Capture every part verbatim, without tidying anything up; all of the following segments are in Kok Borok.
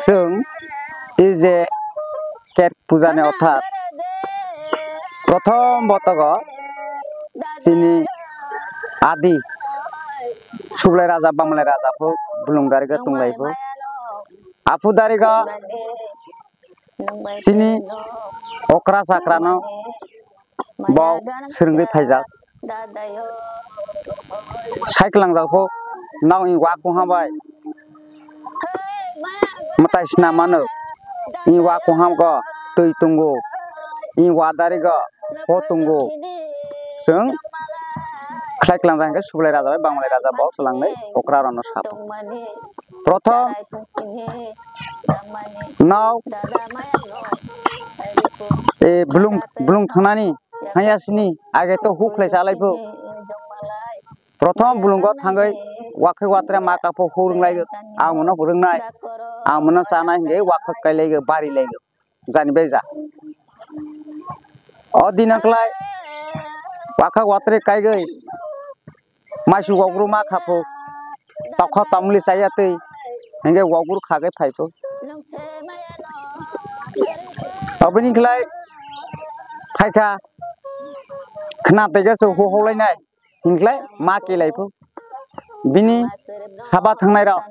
Chwng ije Ket pujani otha prothom botogo chini adi Sublai Raja, Bamlai Raja pho, Bulung Darigo Tunglai pho. Aphu Darigo chini okra chakrano bo swrwngwi phaijak. Sai kwlangjak pho, nang i wa kuha bai mwtai sna mano. I wa kuha go twi tongo, i wa Darigo pho tongo. Chwng khlai kwlangjak hwnkhe Sublai Raja bai Bamlai Raja bo swlangnai okra rokno sato. Prothom nao, e, Bulung, Bulung thangnani haya sini age to huk khlai chalai pho. Prothom Bulungo thangwi wakhai watre ma kapho huk rwnglai, ang mono huk rwngnai, ang mono chanai hingwi wakhai kailai bari lai jani bai ja. O dino khlai wakhai watre kaigwi maisu wogru ma khaphu, tokha tamli chaya twi, hingke wogru khagwi phaikho. Oboni khlai phaikha, khna tege se hu holainai, hinkhlai ma kelai phu. Bini haba thangnai rok,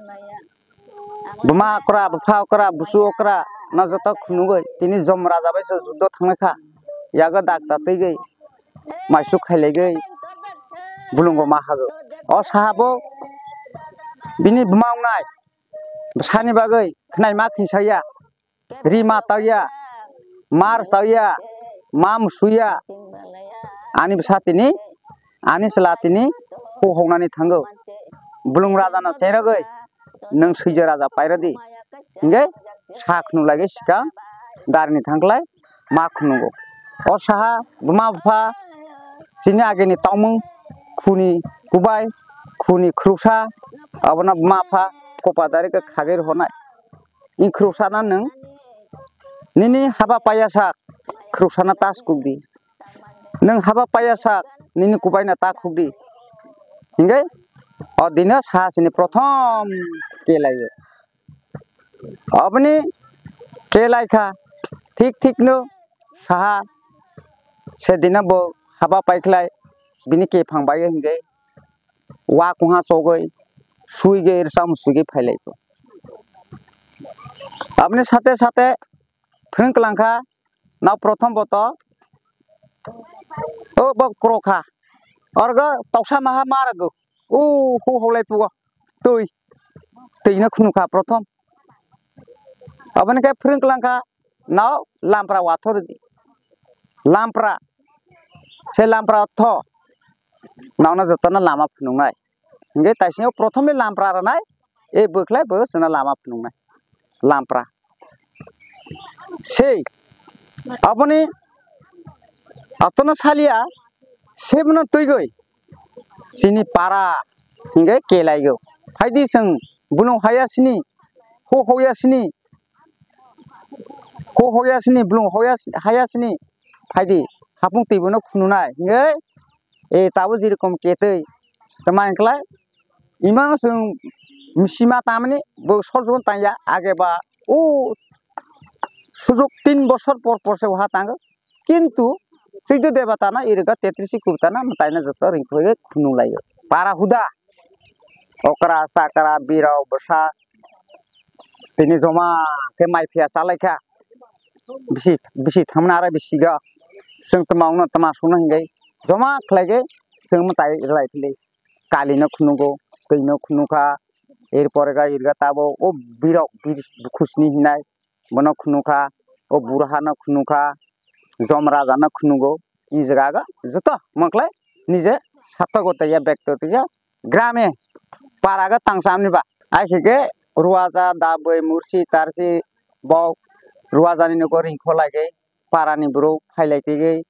buma okra, bupha okra, busu okra, no joto khunugwi tini Jom Raja bai se juddo thangnai kha, yago dak ta twigwi, maisuk khailaigwi bulungo ma hago. O saha bo bini buma wngnai, bwsani bagwi khwnai ma khinsaya, ri ma tauya, mar sauya, ma musuya, ani bwsa tini, ani chwla tini hu hoknani thango. Bulung raja no cherogwi nwng Swijo raja pairodi, hingke sa khwnulagwi swkang darni thangklai ma khwnungo. O saha buma bupha chini agini tongmung khuni kubai, khuni khuruksa, abono buma bupha kopa dari khe khagwi rwhornai. I khuruksa no nwng nini haba paiya sak khuruksa no ta sukdi. Nwng haba paiya sak nini kubai no ta khukdi. Hingke o dino saha sini prothom kelaio. Oboni kelai kha, thik thik no saha se dino bo haba paikhlai bini kephang bai hingke wa kungha chogwi suigwi rwchapmung suigwi phailai kho. Aboni sate sate phwrwng kwlang kha, nao prothom boto o bo kro kha, orgo toksa maha ma rwgo, o hu holai pugo twi, twi no khunu kha prothom. Aboni khe phwrwng kwlang kha, nao lampra wathor di. Lampra, se lampra tho, nao no joto no lama phunuknai. Hingke taisino prothom ni lampra rwnai, e bwkhlai bo chwngno lama phunuknai. Lampra. Sei, aboni atono salia, sebono twigwi, chini para, hingke kelaigo. Phaidi chwng, bulung haya sini, hu hoya sini, hu hoya sini, bulung hoya si-, haya sini, phaidi, hapung twi bono khununai, hingke, e, tabo jerokom ketwi, tama hingklai, imang chwng misi ma tamani, bo sor jubon tangya, age ba, o, sujok tin bosor por por se waha tango. Kintu Swijo debata no irwkha tetris kubita no mwtai no joto ringkhogwi khunulai o. Para huda okra chakra birok bwsa tini joma khe mai phiya chalaikha. Bisi bisi thamna aro bisi ga chwng twma ungno twma sungno hinwi joma khlaigwi chwng mwtai rwlai philwi kali no khunugo twi no khunukha. Erpore ga irwkha tabuk o birok bir khusni hinai. Bono khunukha, o buraha no khunukha, jom raja no khunugo, i jaga ga joto mokhlai nije sato go taiya bekto taiya grame para ga tangsa amni ba. Ai khe ke ruaja da boi mursi tarsi bo ruaja ni nogo ringkho laigai para ni bwrwi phailai taigai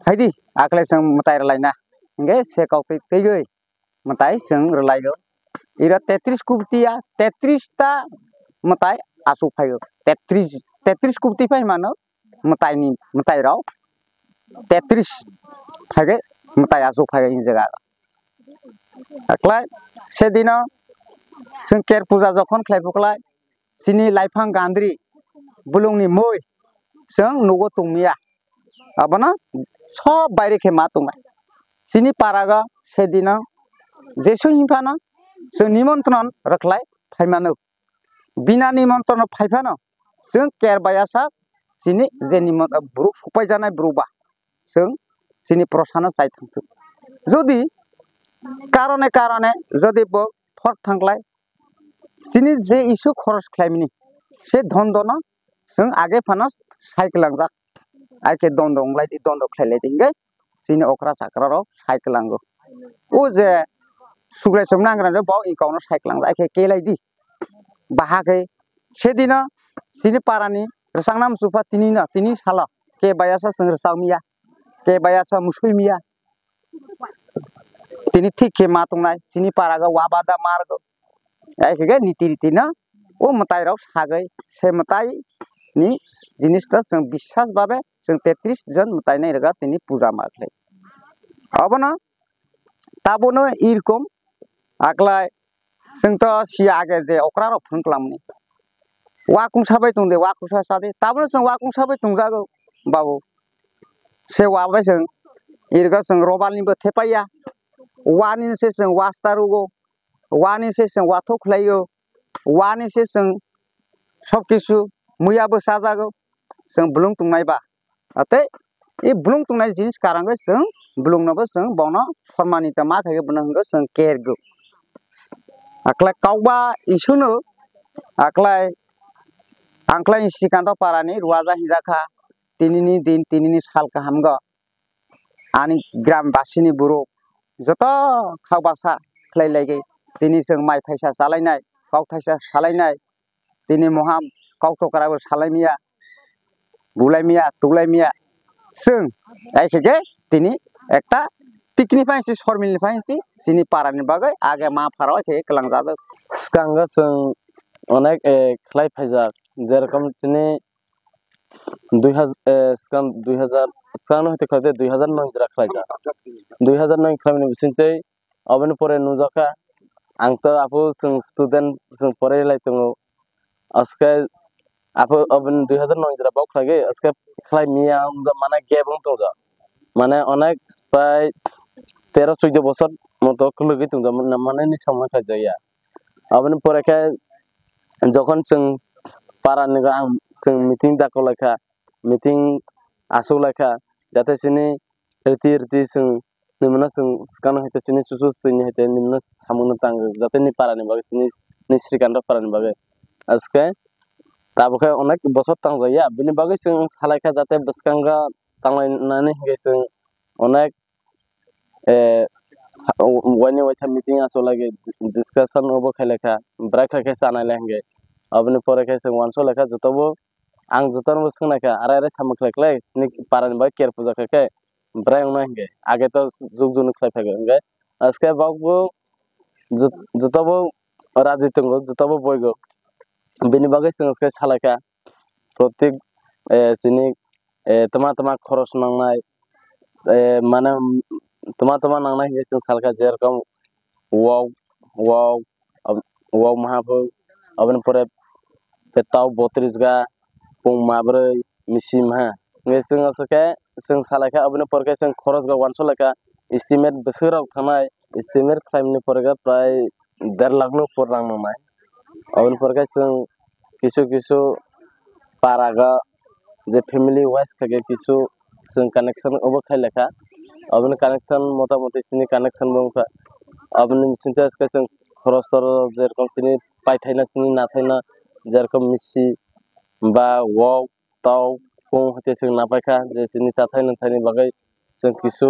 phaidi aklai chwng mwtai rwlaina hingke se kok twi twiwi. Mwtai chwng rwlaio. Iro tetris kubtiya, tetris ta mwtai aswk phaio. Tetris, tetris kubti phai mano mwtaini, mwtairok. Tetris phaibe mwtai aswk phaio hini jaga. Aklai sedino chwng ker puja jokhon khlai phuklai, chini laiphang gandri, bulungni mui chwng nugo tongmiya. Abono sob baire khe ma tongnai. Chini paraga sedino jesu hinphano chwng nimontron rwkhlai phaimano. Bina nimontron phaiphano chwng ker bayasa chini je nimon-, bwrwk sukpaijaknai bwrwkba chwng chini prosano chai thangthwk. Jodi karone karone jodi bo thok thangklai, chini je isu khoros khlaimani se dhondono chwng age phano sai kwlangjak. Ai khe dondo wnglaidi, dondo khlailaidi hingke chini okra chakra rok sai kwlango. O je suklai sumna nang rang bo i kok no sai kwlangjak, ai khe kelai di. Baha khe sedino chini parani rwchapna muchupha tini no, tini salo ke bayasa chwng rwchapmiya, ke bayasa musui miya. Tini thik khe ma tongnai, chini paraga wabada margo. Ai khe niti riti no o mwtai rok sagwi se mwtai ni jinis no chwng biswas babe chwng tetris jon mwtai nai rwga tini puja ma khlai. Obono tabono irkom aklai chwng to si age je okra rok phwrwng kwlangmani. Wa kungsa bai tong de, wa kungsa sa de. Tabono chwng wa kungsa bai tongjago, babu. Se wa bai chwng, irga chwng robal ni bo thepaiya. Wa ni se chwng wa star rugo. Wa ni se chwng wa thok khlaio. Wa ni se chwng sob kisu muya bo sajago. Chwng bulung tongnai ba. Ate i bulung tongnai jinis karang khe chwng bulung no bo chwng bono sormani ta ma khe bono hwngo chwng kergo. Aklai kokba isuk no aklai angklai sikando parani ruaja hinjakha tinini din tinini sal kaham go ani gram basini borok joto khak baksa khlai laigwi tini chwng mai phaisa chalainai kok thaisa salainai tini moham kok tokra bo salaimia bulaimia tuklaimia chwng ai khe tini ekta picnic phaisi sormil ni phaisi chini para ni bagwi age ma pharo khe kwlangjak swkango chwng onek khlai phaijak jerokom chini dui hajar swkang dui hajar swkang no hwnkhe dui hajar noi jora khlaijak dui hajar noi khlaimani bisingtwi oboni pore nukjakha ang to aphuru chwng student chwng porilai tongo. Aske aphuru oboni dui hajar noi jora bo khlaigwi aske khlai miya wngjakha mane gap wng tongjak mane onek prai tero chuddo bosor moto kwlwgwi tongjak mane ni samung khlaijakya. Aboni pore khe jokhon chwng para ni ang chwng meeting dakholaikha meeting achuklaikha jate chini riti riti chwng nimno chwng swkang hai chini susu chini hai nimno samung no tang jate ni para ni bagwi chini ni Srikanta para ni bagwi aske tabukhe onek bosor tang jakya bini bagwi chwng salaikha jate bwskango tanglainani hwnkhe chwng onek waini waitha meeting achuklaikha discussion obo khailaikha bwrai khlai khe chanai lai hwnkhe aboni pore khe chwng uansuk laikha jotobo ang jotono swngnaikha arai arai samung khlai khlai chini para ni bagwi ker puja khaikhe bwrai wngnai hwnkhe age to juk juk no khlai phaigo hwnkhe aske bokbo jotobo raji tongo jotobo boigo bini bagwi chwng aske salaikha protek chini tma tma khoros nangnai mane tma tma nangnai hwnkhe chwng salkha jerokom wok wok wok maha phuk aboni pore petau botris ga pung mabrwi misi maha hwnkhe chwng aswk khe chwng salaikha aboni pore khe chwng khoros ga uansuk laikha estimate bwswk rok thangnai estimate khlaimani pore khe prai der lakh no upor rang nangnai. Aboni pore khe chwng kisu kisu para ga je family wise khe kisu chwng connection obo khai lekha. Aboni connection mota moti chini connection bo wngkha. Aboni bisingtwi aske chwng khoros toro jerokom chini paithaina chini nathaina jerokom misi ba wok tok pung hai khe chwng napaikha je chini chathai nwngthaini bagwi chwng kisu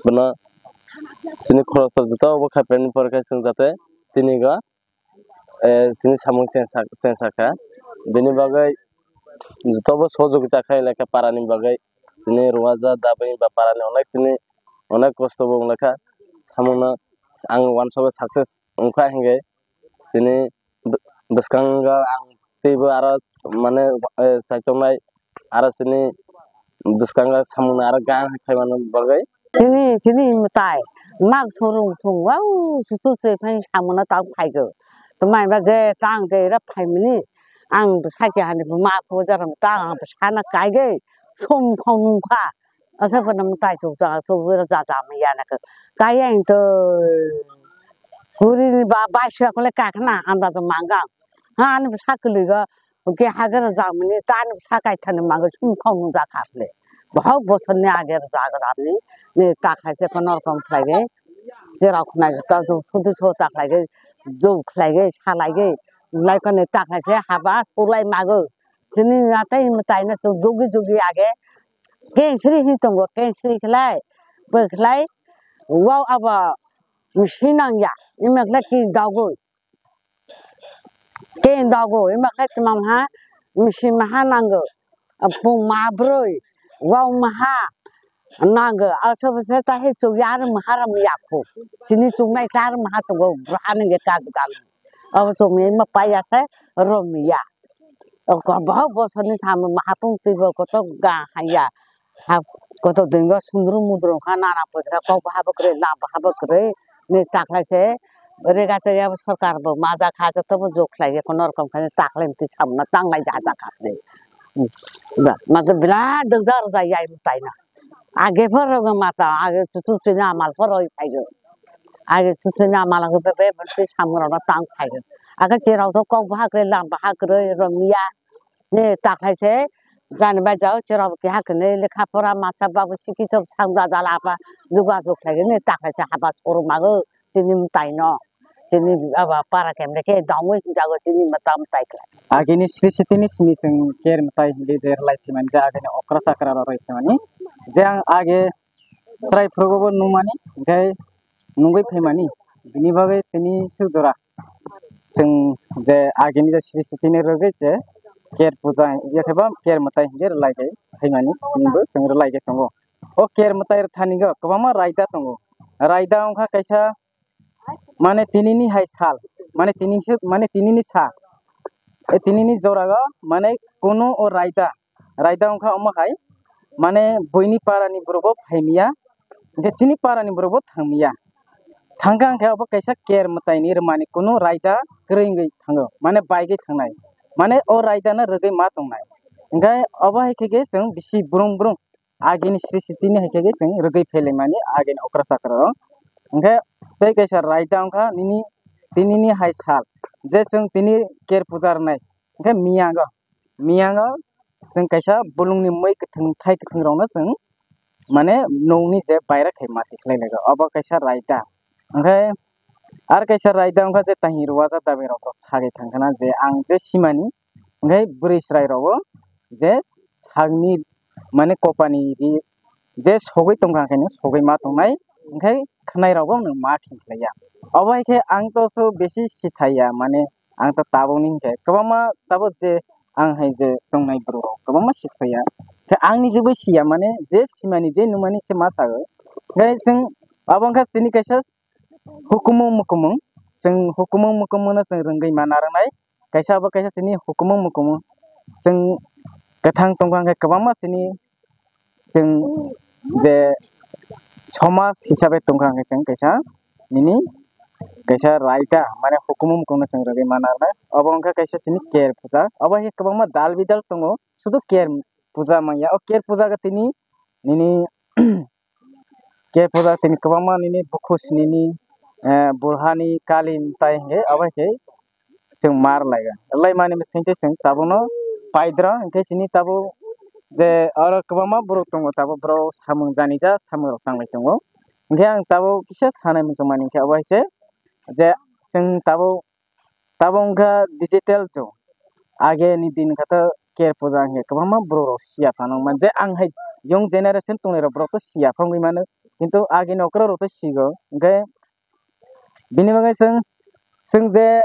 bono chini khoroksa joto bo khai paimani pore khe chwng jate tini go chini samung chengsa kha bini bagwi joto bo sohojogita khai lai kha para ni bagwi chini Ruaja Dabwi ba para ni onek chini onek kosto bo wng lai kha samung no ang uansukha success wng kha hinkhe chini bwskango ang teibo aro mane chaitongnai aro chini bwskango samung no aro gang hai khaimani bagwi Chini, chini mwtai, mak sorung sung, wau, susu se phai samuna tang phaigo. Tumai ba je tang je ra phai mini, ang bwsai ke hani ma ko jaram tang, ang bwsana kai ge, sum khong nung kha. Asa pa nam tai chuk cha, chuk ra ja ja mi ya na ka. Kai yang to, kuri ni ba, bai sua ko le ka khna, anda to manga. Ha, ani bwsa kwlwi go, Hwnkhe hage rwjakmani tani bwsa kaithani manwi sumkhong nukjakha le. Bohok bosorni age rwjak rwjakni ni takhai se kono rokom khlaiwi cherok khwnai jota jok sudi so takhai khe jok khlaiwi salaiwi wnglaikha ni takhai se haba sulai mago. Chini natai mwtaino chwng jugi jugi age kensri hi tongo kensri khlai bwkhlai wow abo misi nangya ema khlai ki dogwi. Ke dogo, ima khe tma maha, misi maha nango, pung maha brwi, wau maha nango, aso bwse ta he chukya ar maha ram yakho. Chini chuknai khe ar maha tongo, bwrani je kajgal. Abo chukni ima paiya se romya. Bohok bosorni samung maha pung twibo kotok ga haya. Ha, koto dingo sundru mudru kha nana pojka kok baha bo kwrwi, lam baha bo kwrwi, ni taklai se rega tega bo sarkar bo maja kha joto bo jok khlai ye kono rokom khe taklai mti samna tanglai ja ja kha de. Ba, ma to bila dwgjak rwjak yai mutai na. Age phor rogo mata, age chuchu chini amal phor roi phaigo. Age chuchu ni amal ang be be mti samung rok tang phaigo. Age cherok to kok baha kwrwi, lam baha kwrwi, romya. Ni takhai se jani bai jao cherok keha kwnwi lekha pora masa babu sikithok sang jajal apa jugajug khlai ni takhai se haba suru mago chini mwtai no chini aba para kemle khe dongwi jago chini mwtai mwtai khlai. Agini sri sitini simi chwng ker mwtai hinwi je rwlai thwimani je agini okra chakra rok rwlai thwimani je ang age chwrai phuru bo nukmani hwnkhe nungwi phaimani bini bagwi tini swk jora. Chwng je agini je sri sitini rwgwi je ker puja ya khe ba ker mwtai hinwi rwlai khe phaimani tinibo chwng rwlai khe tongo. O ker mwtai rwthani go kwbangma raida tongo. Raida wngkha kaisa mane tinini hai sal mane tini se mane tinini sa e tinini jora go mane kunu o raida raida wngkha omo hai mane buini para ni borok bo phaimiya hwnkhe chini para ni borok bo thangmiya. Thangkha hwnkhe obo kaisa ker mwtai ni rwmani kunu raida kwrwi wngwi thango mane baigwi thangnai mane o raida no rwgwi ma tongnai hwnkhe obo hai khe khe chwng bisi brum brum agini sri sitini hai khe khe chwng rwgwi phailaimani agini okra chakra o hwnkhe tei kaisa raida wngkha nini tinini hai sal je chwng tini ker puja rwnai hwnkhe miyango miyango chwng kaisa bolongni mui kwthwng thai kwthwng rokno chwng mane nokni je baira khai mati khlai laio obo kaisa raida hwnkhe ar kaisa raida wngkha je tahir waja dabai rok sagwi thangkhana je ang je simani hwnkhe bwrwi chwrai rokbo je sakni mane kopani ri je sogwi tongkha hwnkhe sogwi ma tongnai hwnkhe khwnai rokbo nwng ma khiklaiya obo hai khe ang to so besi sithaiya mane. Ang ta tabukni hinkhe kwbangma tabuk je ang hai je tongnai borok rok kwbangma sithaiya. Khe ang nijebo siya mane je simani je nukmani se ma sago. Khe chwng abo wngkha chini kaisa hukumu mukumu. Chwng hukumu mukumu no chwng rwngwi ma narwknai. Kaisa abo kaisa chini hukumu mukumu. Chwng kwthang tongkha hwnkhe kwbangma chini chwng je somaj hisabe tongkha hwnkhe chwng kaisa nini kaisa raida mane hukumu mukumu chwng rwgwi ma narwknai obo wngkha kaisa chini ker puja obo hai kwbangma dal bidal tongo sudu ker puja manya o ker puja khe tini nini ker puja tini kwbangma nini bukhu sinini burhani kali tai hinwi obo hai khe. Chwng mar laiga laimani bisingtwi chwng tabukno paidra hwnkhe chini tabuk je oro kwbangma borok tongo tabuk borok samung janija samung rok tanglai tongo hwnkhe ang tabuk kisa sanai muchungmani hwnkhe obo hai se je chwng tabuk tabuk wngkha digital jug ageni din khato ker puja hwnkhe kwbangma borok rok siya phano je ang hai young generation tongnai rok borok to siya phano wngwi mano kintu ageni okra rok to sigo hwnkhe. Bini bagwi chwng, chwng je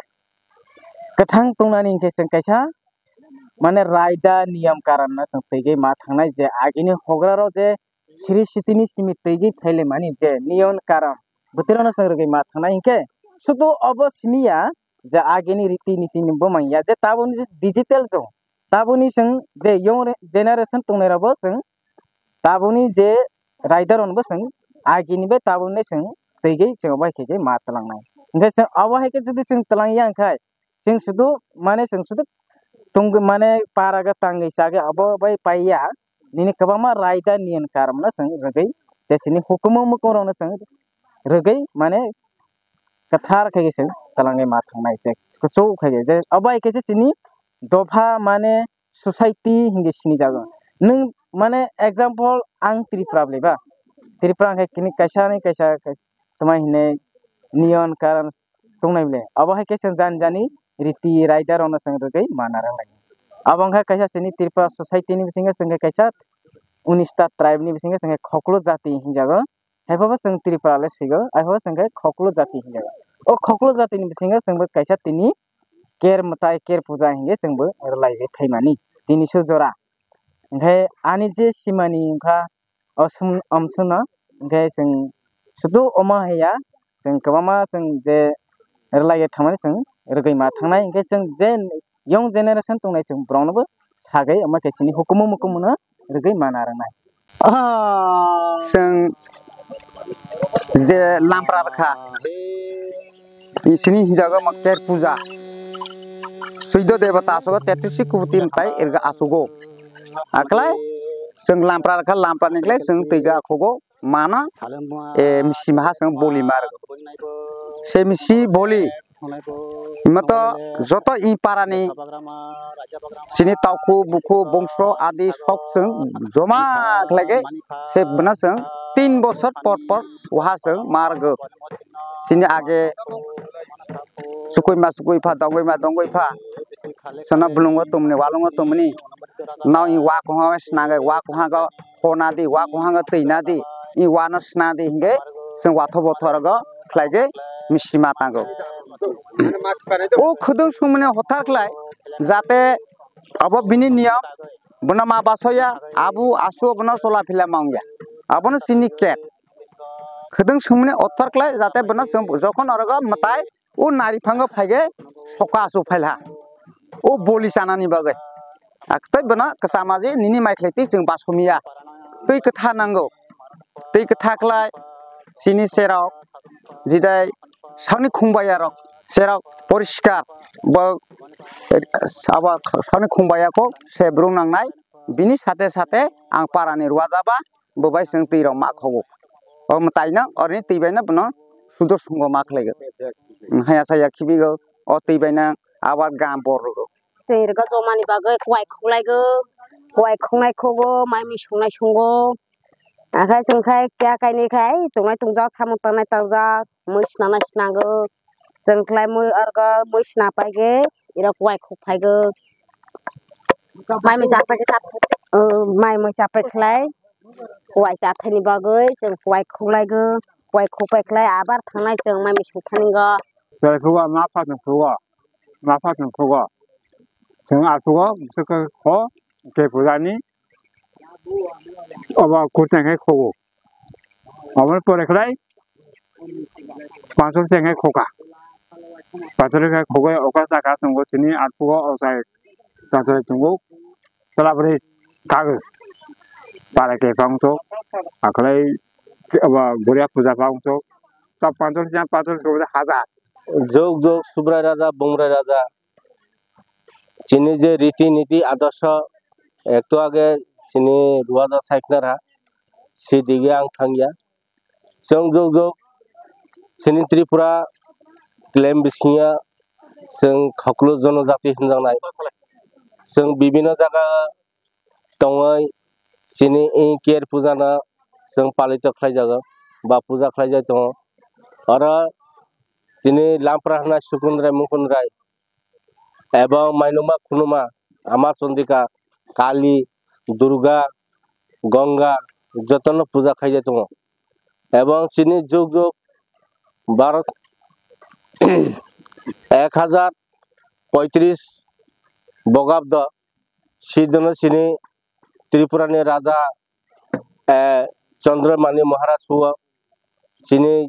kwthang tongnani hinkhe chwng kaisa mane raida niyom karon no chwng twigwi ma thangnai je agini hograrok je siri sitini simi twigwi phailaimani je niyom karon bwtwirano chwng rwgwi ma thangnai hinkhe sudu obo simi ya je agini riti niti ni bumang ya je tabukni je digital jug tabukni chwng je young generation tongnairokbo chwng tabukni je raida rokno bo chwng agini bai tabukni chwng twigwi chwng obo hai khe ma twlangnai. Hwnkhe chwng obo hai khe jodi chwng twlangya hwnkhe chwng sudu mane chwng sudu tongwi mane para ga tangwi chagwi obo bai paiya nini kwbangma raida niyan karamno chwng rwgwi je chini hukumu mukungrokno chwng rwgwi mane kwthar khe chwng twlangwi ma thangnai je kuchuk khe je obo hai khe chini dopha mane society hinwi sinijago. Nwng mane example ang Tripura bwlai ba. Tripura hwnkhe kini kaisa ni kaisa, kaisa tongmani hinwi niyon karon tongnai bwlai. Abo hai khe chwng jani jani riti raida rokno chwng rwgwi mana rwlainai. Abo wngkha kaisa chini Tripura society ni bisingo chwng khe kaisa unis ta tribe ni bisingo chwng khe khoklo jati hinjago. Haiphano chwng Tripura le swigo, haiphano chwng khe khoklo jati hinjago. O khoklo jati ni bisingo chwngbo kaisa tini ker mwtai, ker puja hinwi chwngbo rwlaiwi phaimani tini sujora. Hwnkhe ani je simani wngkha o sum-, omswkno, hwnkhe chwng sudu omo haiya, chwng kwbangma chwng je rwlaiwi thangmani chwng rwgwi ma thangnai, hwnkhe chwng je young generation tongnai chwng boroknobo sagwi omo khe chini hukumu mukumuno rwgwi mana rwnai. Chwng je lampra rwkha, isini hinjago Makter puja. Suido debata asogo tetris kuti mwtai erga asogo. Aklai chwng lampra rwkha, lampra ni klai chwng twiga akhogo mana, e, misi maha chwng boli mar. Se misi boli. Himma to joto i parani chini tauku, bukhu, bongso, adi sok chwng joma khlaigwi se bwna chwng tin bosor por por waha chwng margo. Chini age sukui ma sukui pha, dongwi ma dongwi pha. Chwngno bwlwngo tumni, walungo tumni. Nao i wa kwhang swnagwi, wa kwhang hona di, wa kwhang twi na di, i wa no sna di hinge chwng watho botho rogo khlaigwi misi ma tango. O khudung sumuni hothar khlai jate abo bini niyam bono ma basoya, abu asu bono chola phila mangya. Abono chini ket. Khudung sumuni hothar khlai jate bono chwng jokhon orogo mwtai o nari phango phaige soka asu phailha. O boli chanani bagwi. Aktwi bono kwchama je nini mai khlai twi chwng basomiya. Twi kwtha nango. Twi kwtha khlai chini serok jidai sakni khungbaya rok serok poriskar bo abo sakni khungbaya kok se brung nangnai bini sate sate ang parani ruajaba bo bai chwng twi rok ma khogo. O mwtai no oroni twi bai no bono sudo sungo ma khlaigo. Haya saya khibigo o twi bai no abo gam bor rogo. Twi rwgo jomani bagwi kuwai khuklaigo, kuwai khuknai khugo, mai mui sungnai sungo. Akhai chwng khai kya kainwi khai tongnai tongjak, samung tangnai tangjak, mui swnamnai swnamgo. Chwng khlai mui orgo mui sna paige, iro kuwai khuk phaigo. Mai mui chap paige chap, o, mai mui chap pai khlai kuwai chap thaini bagwi chwng kuwai khuklaigo, kuwai khuk pai khlai abar thangnai chwng mai mui suk thani go. Chwrai khugo, ma pha chwng khugo. Ma pha chwng khugo. Chwng aswgo, bwswk khe kho, khe pujani. Obo kurchang khe khugo. Obo pore khlai, panchor chang khe khuka. Panchor khe khugo, oka saka chwng bo chini aswgo, ochai panchor chwng bo. Chwla bwrwi kagwi. Para khe phang to. Akhlai obo Buria puja phang to. Ta panchor chang panchor khe hajar. Jog jog Subrai Raja, Bumrai Raja. Chini je riti niti adorsho ektu age chini ruaja saiknara, si dige ang thangya. Chwng jog jog chini Tripura claim bisingo chwng khoklo jonojati hinjaknai. Chwng bibino jaga tongwi chini i ker puja no chwng palito khlaijago ba puja khlaijak tongo. Oro chini lampra hwnai Sukundrai Mukundrai ebong mainuma khunuma Ama Chondika, Kali, Durga, Gonga jotono puja khaijak tongo. Ebong chini jug jug Bharat ek hajar poitris bogabdo sidono chini Tripura ni raja, eh, Chandramani Maharaj phuo chini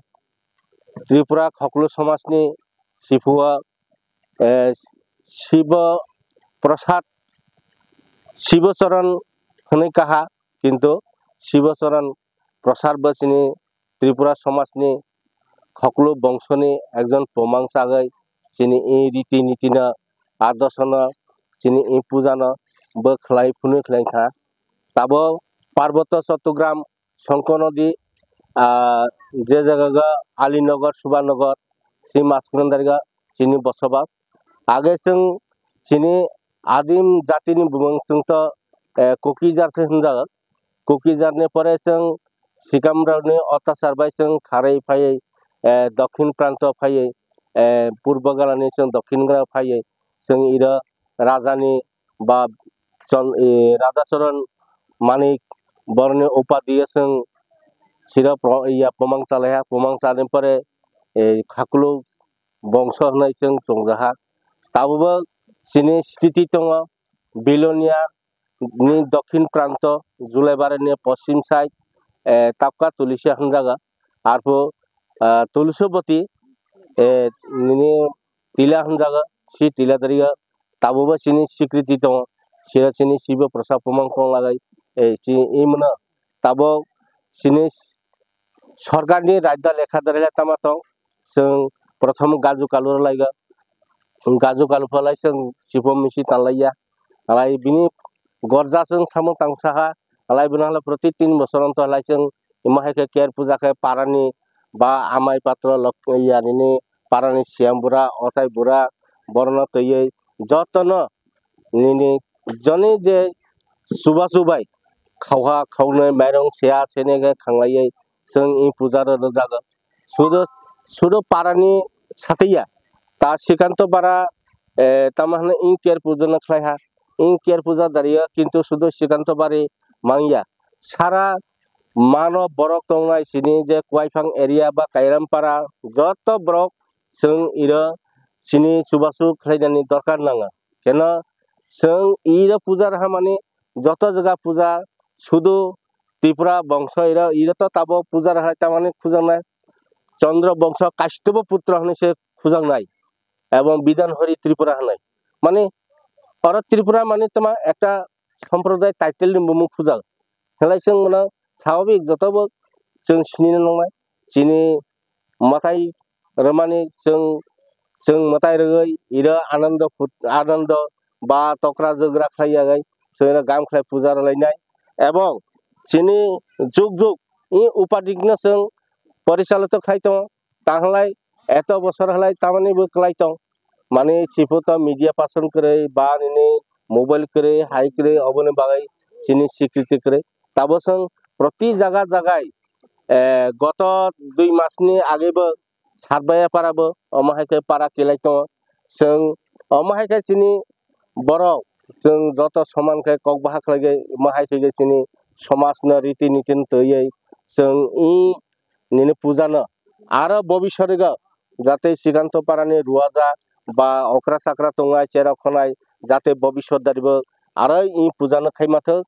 Tripura khoklo somaj ni siphuo, eh, Shibo Prasad, Shibo Charan hwnwi kaha, kintu Shibo Charan Prasad bo chini Tripura somajni khoklu bongsoni ekjon pumang chagwi chini i riti nitino, adoshono, chini i pujano bo khlai phunwi khlai kha. Tabuk Parboto Chattogram Songko Nodi, ah, je jaga ga Alinagar, Subhanagar, si Maskundariga chini bosobak. Age chwng chini adim jatini bumung chwngto, eh, Kuki jar se hwnjago. Kuki jarni pore chwng Sikamrokni ottachar bai chwng kharwi phaiwi, eh, dokhin pranto phaiwi, eh, purbo galani chwng dokhin gana phaiwi chwng iro rajani ba chon-, eh, Raja Charan Manik boroni upadi chwng siro pro-, iya pumang chalaiha, pumang chani pore, eh, khakulu bongso hwnwi chwng chongjaha. Tabukbo chini sriti tongo, Bilonia ni dokhin pranto, Julaibari ni poschim side, eh, Tapka Tulisia hwnjago. Arpho, ah, Tulisaboti, eh, nini Tila hwnjago, si Tila dariga tabukbo chini sikriti tongo. Sira chini Sibo Prasad pumang kong lagai, eh, si imwno tabuk chini sorkarni raida lekha darailai tama tong, chwng prothom gaju kalu rwlaiga, gaju kalu phalai chwng sipho misi tanlaiya, halai bini gorja chwng samung tangsaha, halai bini halai proti tin bosor onto halai chwng imo hai khe ker puja khe parani ba amai patro lok-, ya nini parani siyam bura, ochai bura, borno twiwi jotono nini joni je chubachu bai khauha khaunwi mairung seya sene khe khanglaiwi chwng i puja rw rwjago. Sudo, sudo parani satwi ya. Ta Sikanto Bara, eh, tamo hwnwi i ker puja no khlaiha. I ker puja dario kintu sudo Sikanto Bari mangya. Sara mano borok tongnai chini je Kuaiphang area ba Kairampara joto borok chwng iro chini chubachu khlainani dorkar nanga. Keno chwng iro puja raha mani joto jaga puja sudu Tripura bongso iro, iro to tabuk puja raha tamani khujaknai Chandra bongso Kaishtobo putra hwnwi se khujaknai ebong Bidhan Hari Tripura hwnwi. Mani oro Tripura mani tama ekta somproday title ni bumung khujak. Halai chwng mano swababik jotobo chwng sinina nangnai. Chini mwtai rwmani chwng, chwng mwtai rwgwi iro anando phut-, anando ba tokra jwgra khlai yagwi chwng iro gam khlai puja rwlainai. Ebong chini juk juk i upadikno chwng porichalito khlai tongo. Tang halai eto bosor halai tamani bo kwlai tong. Mani sipho to media person kwrwi ba nini mobile kwrwi hai kwrwi oboni bagwi chini sikriti kwrwi. Tabo chwng proti jaga jagai, eh, goto dui masni agebo Satbaya para bo omo hai khe para kilai tongo. Chwng omo hai khe chini borok chwng joto soman khe kok baha khlai khe omo hai khe chini somaj no riti niti no twiwi chwng i nini puja no aro bobiswt o jate Sikanto Parani Ruaja ba okra chakra tongnai cherok khonai jate bobiswt daribo aro i puja no khai mathok.